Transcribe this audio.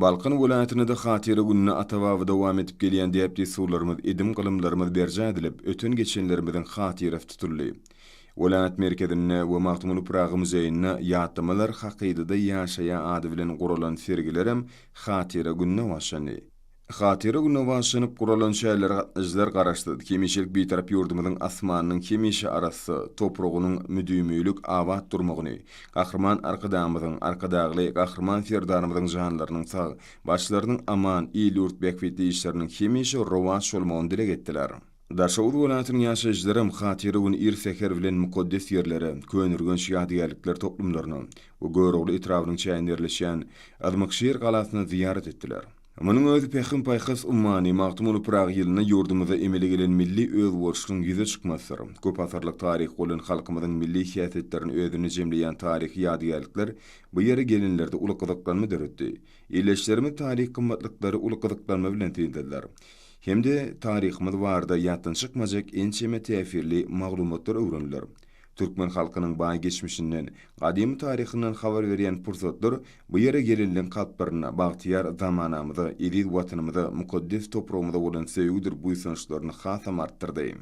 Balkan welaýatynda-da Hatyra gününe ata-baba dowam edip gelýän däp-dessurlarymyz, edim-gylymlarymyz berjaý edilip, öten-geçenlerimiziň hatyrasy tutuldy. Welaýat merkezinde we Magtymguly Pyragy muzeýinde Ýatlamalar hakydada ýaşaýar ady bilen guralan sergilerem Hatyra gününe bagyşlandy. Hatyra gününe bagyşlanyp guralan çärelere gatnaşyjylar Garaşsyz, hemişelik Bitarap ýurdumyzyň asmanynyň hemişe arassa, topragynyň müdimilik abat durmagyny, Gahryman Arkadagymyzyň, Arkadagly Gahryman Serdarymyzyň janlarynyň sag, başlarynyň aman, il-ýurt bähbitli işleriniň hemişe rowaç bolmagyny dileg etdiler. Daşoguz welaýatynyň ýaşaýjylaram Hatyra güni ir säher bilen mukaddes ýerlere, Köneürgenç ýadygärlikler toplumlaryna we Görogly etrabynyň çäginde ýerleşýän Yzmykşir galasyna zyýarat etdiler. Munuň özi Pähim-paýhas ummany Magtymguly Pyragy ýylynda ýurdumyzda emele gelen milli özboluşlygyň ýüze çykmasydyr. Köp asyrlyk taryhy bolan halkymyzyň milli häsiýetlerini özünde jemleýän taryhy ýadygärlikler bu ýere gelenlerde uly gyzyklanma döretdi. Ildeşlerimiz taryhy gymmatlyklary uly gyzyklanma bilen synladylar. Hem-de taryhymyz barada ýatdan çykmajak ençeme täsirli maglumatlar öwrendiler. Türkmen halkynyň baý geçmişinden, gadymy taryhyndan habar berýän pursatlar bu ýere gelenleň kalplarynda bagtyýar zamanamyza, eziz Watanymyza, mukaddes topragymyza bolan söýgüdir buýsançlaryny hasam artdyrdy.